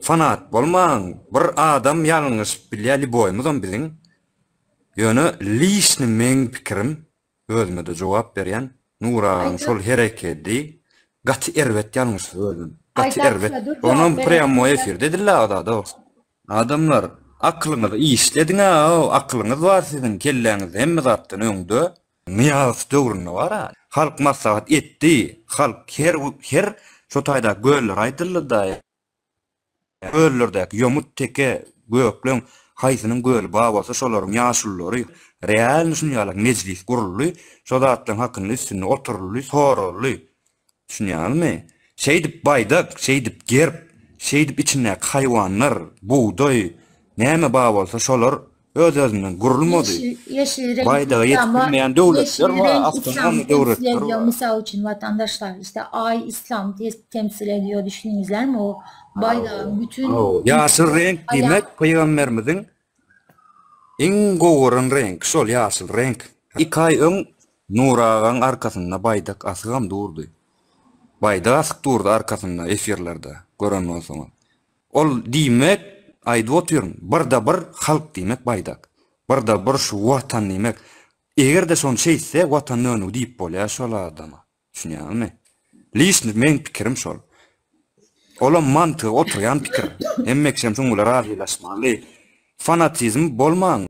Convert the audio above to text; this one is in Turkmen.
Fanat bolmaň, bir adam ýalňyşyp bilýär lýuboýymyzam biziň. Ýöne liçny meň pikirim, özüme-de jogap berýän, Nury agaň şol herekedi gaty erbet ýalňyş özüm. Gaty erbet. Onam prýamoý efirde edildi o zat o. Adamlar, aklyňyzy işlediň-ä-ow, aklyňyz bar siziň kelläňizde hemme zatdan öňde. Nyýazow döwründe bar-a. Halk maslahat etdi. Halk her her şo taýdaky göller aýdyldy-da. Göllerdäki ýomut, teke, gökleň haýsynyň göli bar bolsa şolaryň ýaşululary realny şuny ýalak mejlis guruldy. Şo zatlaryň hakynda üstünde oturyldy, soraldy. Düşünýäňizmi? Şeýdip baýdak, şeýdip gerb, şeýdip içindäki haýwanlar, bugdaý, näme bar bolsa şolar öz-özünden gurulmady. Yeşil renk Baýdaga ýetip İslam'a bilmeýän yeşil döwletler bar, renk awtonomiýa İslam'ı temsil döwletler ediyor. bar. Misal için vatandaşlar işte ay İslam temsil ediyor düşündünüzler mi o bayrağın bütün Ýaşyl reňk diýmek aya pygamberimiziň Iň gowuran reňki şol ýaşyl reňk. Iki aý öň Nury agaň arkasynda baýdak asygam durdy. Baýdak asyk durdy arkasynda efirlerde gören bolsaňyz. Ol diýmek aýdyp otyryn birde bir halk diýmek baýdak. Birde bir şu watan diýmek. Egerde şony şeýtse watan dönügi diýip bolýar şol adama. Düşünýäňizmi? Liçny meň pikirim şol. Olam mantyga oturýan pikir. Hemme kişem şuň bilen razylaşmaly. Fanatizm bolmaň.